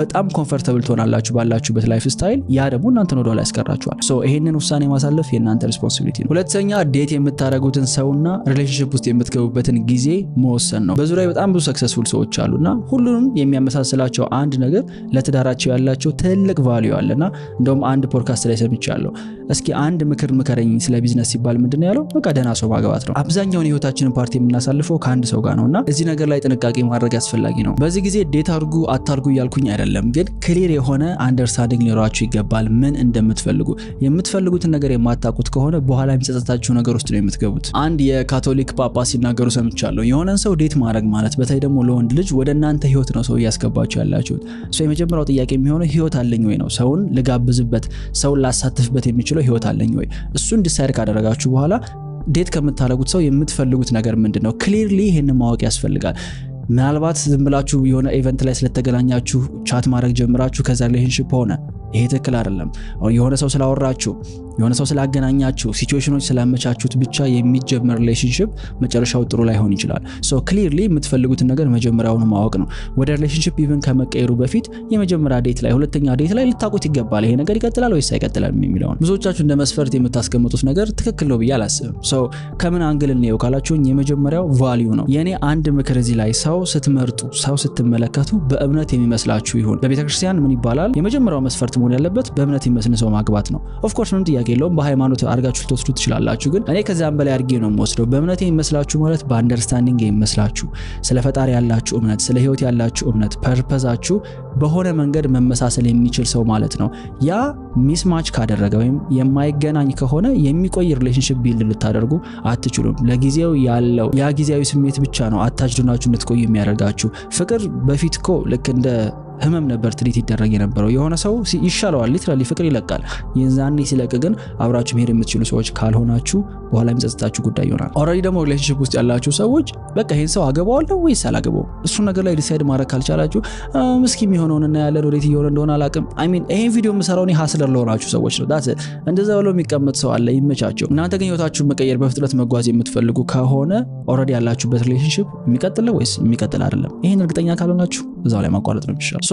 በጣም comfortable ትሆናላችሁ ባላችሁበት lifestyle። ያ ደግሞ እናንተን ወደኋላ ያስቀራችኋል። So ይሄንን ውሳኔ ማሳለፍ የእናንተ responsibility ነው። ሁለተኛ፣ date የምታደርጉትን ሰውና relationship ውስጥ የምትገቡበትን ጊዜ መወሰን ነው። በዙሪያዬ በጣም ብዙ successful ሰዎች አሉና ሁሉንም የሚያመሳስላቸው አንድ ነገር ለትዳራቸው ያላቸው ትልቅ value አለና እንደውም አንድ ፖድካስት ላይ ሰምቻለሁ። እስኪ አንድ ምክር ምከረኝ ስለ ቢዝነስ ሲባል ምንድን ነው ያለው? በቃ ደህና ሰው ማግባት ነው። አብዛኛውን የህይወታችንን part የምናሳልፈው ከአንድ ሰው ጋር ነውና እዚህ ነገር ላይ ጥንቃቄ ማድረግ አስፈላጊ ነው። በዚህ ጊዜ date አድርጉ አታርጉ እያልኩኝ አይደለም፣ ግን clear የሆነ understanding ሊኖራችሁ ይገባል ምን እንደምትፈልጉ። የምትፈልጉትን ነገር የማታውቁት ከሆነ በኋላ የሚጸጸታችሁ ነገር ውስጥ ነው የምትገቡት። አንድ የካቶሊክ ጳጳስ ሲናገሩ ሰምቻለሁ። የሆነን ሰው date ማድረግ ማለት በተለይ ደግሞ ለወንድ ልጅ ወደ እናንተ ህይወት ነው ሰው እያስገባችሁ ያላችሁት። So የመጀመሪያው ጥያቄ የሚሆነው ህይወት አለኝ ወይ ነው። ሰውን ልጋብዝበት፣ ሰውን ላሳትፍበት የሚችለው ህይወት አለኝ ወይ? እሱን decide ካደረጋችሁ በኋላ date ከምታደርጉት ሰው የምትፈልጉት ነገር ምንድን ነው? Clearly ይህንን ማወቅ ያስፈልጋል። ምናልባት ዝም ብላችሁ የሆነ event ላይ ስለተገናኛችሁ chat ማድረግ ጀምራችሁ ከዛ relationship ሆነ፣ ይሄ ትክክል አይደለም። የሆነ ሰው ስላወራችሁ፣ የሆነ ሰው ስላገናኛችሁ፣ situation ኖች ስላመቻቹት ብቻ የሚጀመር relationship መጨረሻው ጥሩ ላይሆን ይችላል። So clearly የምትፈልጉትን ነገር መጀመሪያውኑ ማወቅ ነው። ወደ relationship even ከመቀየሩ በፊት የመጀመሪያ date ላይ፣ ሁለተኛ date ላይ ልታውቁት ይገባል። ይሄ ነገር ይቀጥላል ወይስ አይቀጥላል የሚለውን። ብዙዎቻችሁ እንደ መስፈርት የምታስቀምጡት ነገር ትክክል ነው ብዬ አላስብም። So ከምን angle እንየው ካላችሁኝ የመጀመሪያው value ነው። የኔ አንድ ምክር እዚህ ላይ ሰው ስትመርጡ፣ ሰው ስትመለከቱ በእምነት የሚመስላችሁ ይሁን። በቤተክርስቲያን ምን ይባላል? የመጀመሪያው መስፈርት መሆን ያለበት በእምነት የሚመስል ሰው ማግባት ነው። Of course ምንም ጥያቄ የለውም። በሃይማኖት አድርጋችሁ ልትወስዱ ትችላላችሁ። ግን እኔ ከዚያም በላይ አድርጌ ነው የምወስደው። በእምነት የሚመስላችሁ ማለት በ understanding የሚመስላችሁ፣ ስለ ፈጣሪ ያላችሁ እምነት፣ ስለ ህይወት ያላችሁ እምነት፣ purpose ኣችሁ በሆነ መንገድ መመሳሰል የሚችል ሰው ማለት ነው። ያ mismatch ካደረገ ወይም የማይገናኝ ከሆነ የሚቆይ relationship build ልታደርጉ አትችሉም። ለጊዜው ያለው ያ ጊዜያዊ ስሜት ብቻ ነው attached ሆናችሁ እንድትቆዩ የሚያደርጋችሁ። ፍቅር በፊት እኮ ልክ እንደ ህመም ነበር treat ይደረግ የነበረው። የሆነ ሰው ይሻለዋል፣ literally ፍቅር ይለቃል። የዛኔ ሲለቅ ግን አብራችሁ መሄድ የምትችሉ ሰዎች ካልሆናችሁ በኋላ የሚጸጽታችሁ ጉዳይ ይሆናል። Already ደግሞ relationship ውስጥ ያላችሁ ሰዎች በቃ ይሄን ሰው አገባዋለሁ ወይስ አላገባውም፣ እሱን ነገር ላይ decide ማድረግ ካልቻላችሁ እስኪ የሚሆነውን እናያለን፣ ወዴት እየሆነ እንደሆነ አላውቅም። I mean ይሄን ቪዲዮ የምሰራው እኔ hustler ለሆናችሁ ሰዎች ነው። That's እንደዛ ብሎ የሚቀመጥ ሰው አለ፣ ይመቻቸው። እናንተ ግን ህይወታችሁን መቀየር፣ በፍጥነት መጓዝ የምትፈልጉ ከሆነ already ያላችሁበት relationship የሚቀጥል ወይስ የሚቀጥል አይደለም፣ ይሄን እርግጠኛ ካልሆናችሁ እዛው ላይ ማቋረጥ ነው የሚሻለው።